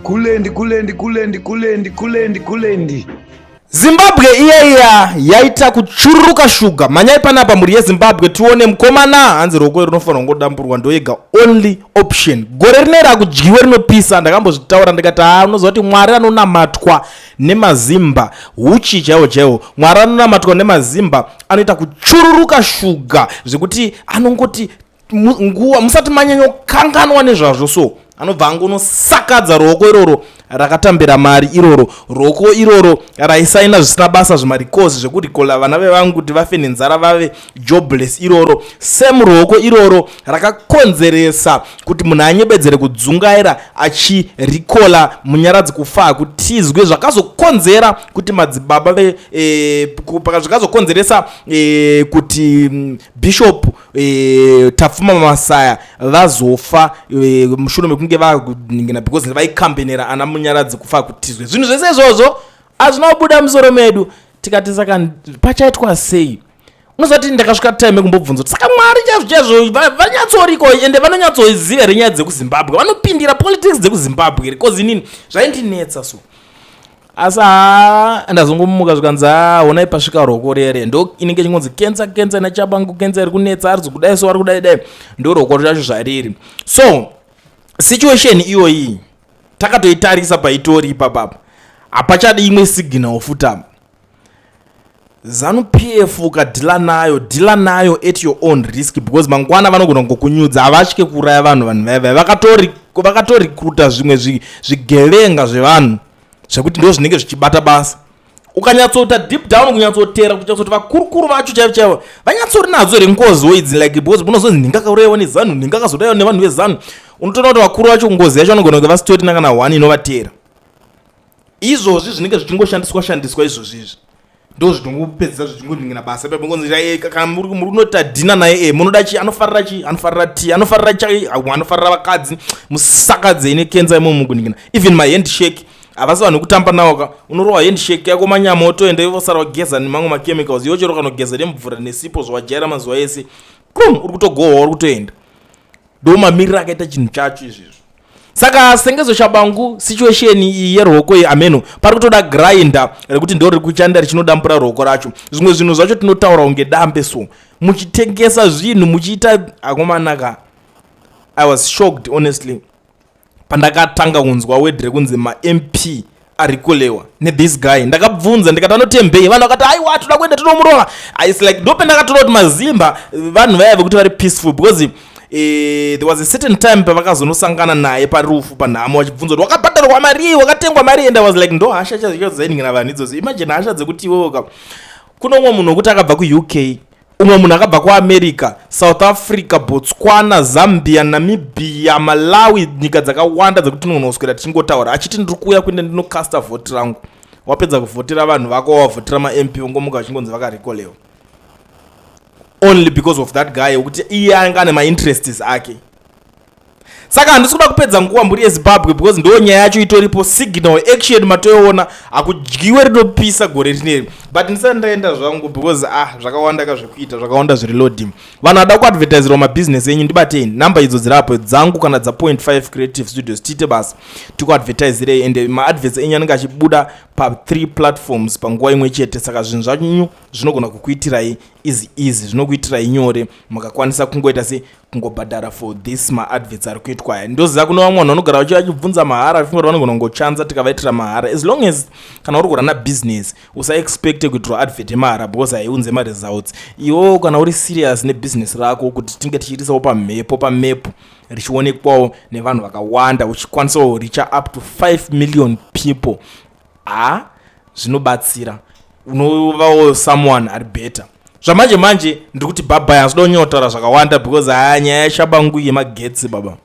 Kulendi, kulendi, kulendi, kulendi, kulendi, kulendi. Zimbabwe iya iya yaita kuchururuka shuga. Mhanyai panapa, mhuri yeZimbabwe, tione mukomana. Hanzi roko rinofanira kungodamburwa, ndoyega only option. Gore rineri hakudyiwe rinopisa. Ndakambozvitaura ndikati, haa, unoziva kuti Mwari anonamatwa nemazimba huchi chaiwo chaiwo. Mwari anonamatwa nemazimba anoita kuchururuka shuga zvekuti anongoti nguva musati manyanyokanganwa nezvazvo, so anobva angonosakadza ruoko iroro rakatambira mari iroro, ruoko iroro raisaina zvisina basa, zvimarecalls zvekurecalla vana vevangu kuti vafe nenzara, vave jobless iroro, same ruoko iroro rakakonzeresa kuti munhu anyebedzere kudzungaira achirecalla Munyaradzi Kufa Kutizwe, zvakazokonzera kuti madzibaba ve zvakazokonzeresa kuti Bishop Tapfuma Masaya vazofa mushure mekunge vaningina, because vaikambenera ana Munyaradzi Kufa Kutizwe. Zvinhu zvese izvozvo hazvina kubuda musoro medu. Tikati, saka pachaitwa sei? Unoziva kuti ndakasvika time yekumbobvunza kuti, saka Mwari chaizvo chaizvo vanyatsoriko, ende vanonyatsoziva here nyaya dzekuZimbabwe? Vanopindira politics dzekuZimbabwe here? 'Cause inini zvaindinetsa. So asi haa, ndazongomuka zvikanzi, haa, honai pasvika roko rere, ndo inenge chingonzi kensa, kensa naChabangu, kensa iri kunetsa, ari kudai, so ari kudai dai, ndo roko racho zvariri. So situation iyoyi takatoitarisa paitori ipapapa, hapachadi imwe signal futi apa. ZANU PF ukadeala nayo, deala nayo at your own risk, because mangwana vanogona kungokunyudza. Havatye kuuraya vanhu. Vanhu vaivai vakatorikruta zvimwe zvigevenga zvevanhu zvekuti ndo zvinenge zvichibata basa. Ukanyatsoita deep down, kunyatsotera, kunyatsoti vakurukuru vacho chaivo chaivo vanyatsori nadzo here ngoziwo idzi? Like, because munozonzi nhinga akaurayiwa neZANU, nhinga akazourayiwa nevanhu veZANU. Unotoona kuti vakuru vacho ngozi yacho vanogona kunge vasitorina kana one inovatera. Izvozvi zvinenge zvichingoshandiswa shandiswa izvozvi izvi ndo zvinongopedzisa zvichingoningina basa ipapo. Ngonzi kana muri kunota dinner naye, munoda chi? Anofarira chi? Anofarira tea, anofarira chai, anofarira vakadzi. Musakadzei nekenza imomo kuningina. Even mahandshake, havasi vanhu vekutamba nawo ka. Unorohwa handshake yako, manyama otoenda, ivosara wageza nemamwe machemicals. Iwo chero kanogeza nemvura nesipo zvawajaira mazuva ese, kum, uri kutogohwa, uri kutoenda. Ndo mamiriro akaita chinhu chacho izvizvo. Saka Sengezo Shabangu, situation iyi yerwoko iyi, ameno pari kutoda grinder rekuti ndo riri kuchanda richinodambura ruoko racho. Zvimwe zvinhu zvacho tinotaura kunge dambe. So muchitengesa zvinhu muchiita akomanaka. I was shocked, honestly, pandakatanga kunzwa word rekunzi maMP arikolewa nethis guy. Ndakabvunza ndikati, anotembei? Vanhu vakati, aiwa, toda kuenda tinomurova. It's like ndopendakatoona kuti mazimba vanhu vaya vekuti vari peaceful, because there was a certain time pavakazonosangana naye parufu, panhamo, vachibvunza kuti wakabhadharwa mari, wakatengwa mari, and I was like, ndo hasha chadzo dzainingina vanhu idzodzo. Imagine hasha dzekuti iwewoka kuno umwe munhu wekuti akabva kuUK, umwe munhu akabva kuAmerica, South Africa, Botswana, Zambia, Namibia, Malawi, nyika dzakawanda dzekuti tinonoswera tichingotaura, achiti ndiri kuuya kuende ndinocasta vhoti rangu. Wapedza kuvhotera vanhu vako, wavhotera maMP, ongomuka vachingonzi vakarecallwa only because of that guy wekuti iye anga ane mainterests ake. Saka handisi kuda kupedza nguva, mhuri yeZimbabwe, because ndo nyaya yacho itoripo. Signal action matoiona, hakudyiwe rinopisa gore rineri. But ndisati ndaenda zvangu, because ah, zvakawanda ka zvekuita, zvakawanda zviri loading. Vanhu vada kuadvertisirwa mabhizinesi enyu, ndibatei namba idzo dzirapo dzangu kana dza.5 Creative Studios, tiite basa tikuadvertisirei. Ende maadverts enyu anenge achibuda pa3 platforms panguva imwe chete. Saka zvinhu zvanyu zvinogona kukuitirai easy easy, zvinokuitirai nyore mukakwanisa kungoita se kungobhadhara for this maadverts ari kuitwa aya. Ndoziva kuno vamwe vanhu vanogara vachibvunza mahara, vachifunga kuti vanogona kungochanza tikavaitira mahara. As long as kana uri kuruna business, usaexpecte kuitirwa advert yemahara, because haiunze maresults. Iwewo kana uri serious nebusiness rako, kuti tinge tichiirisawo pamhepo, pamepo richionekwawo nevanhu vakawanda, uchikwanisawo reacha up to 5 million people, ha, zvinobatsira, unovawo someone ari better. Zvamanje manje ndiri kuti bye bye. Handinoda kunyanyotaura zvakawanda because haya, nyaya yaChabangu yemagetsi, baba.